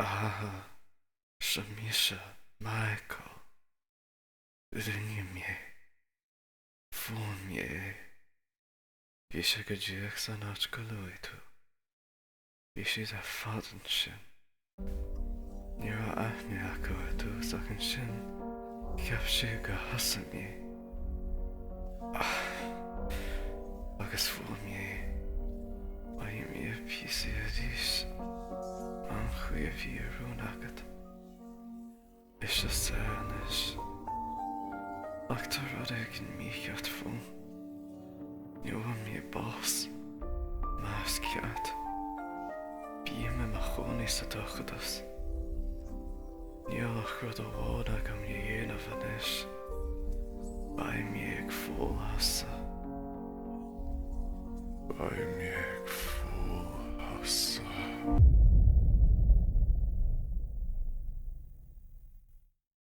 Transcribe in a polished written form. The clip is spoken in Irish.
Ah, seo mise, Michael. Rinne mé. Fuair mé é. Bhí sé go díreach san áit gur luaigh tú. Bhí siad ar fad ansin. Ní raibh aithne acu ar dtús ach ansin cheap siad gur thusa mé. Agus fuair mé é. Beidh mé i bpíosaí arís. An chaoi a bhí a rún agat. Beidh sé saor anois. Ach tá rud éigin mícheart fúm. Ní bhfuair mé bás, mar is ceart. Bím i mo chónaí sa dorchadas. Níl ach rud amháin agam le dhéanamh anois. Beidh mé ag fól thusa. Beidh mé ag fól thusa.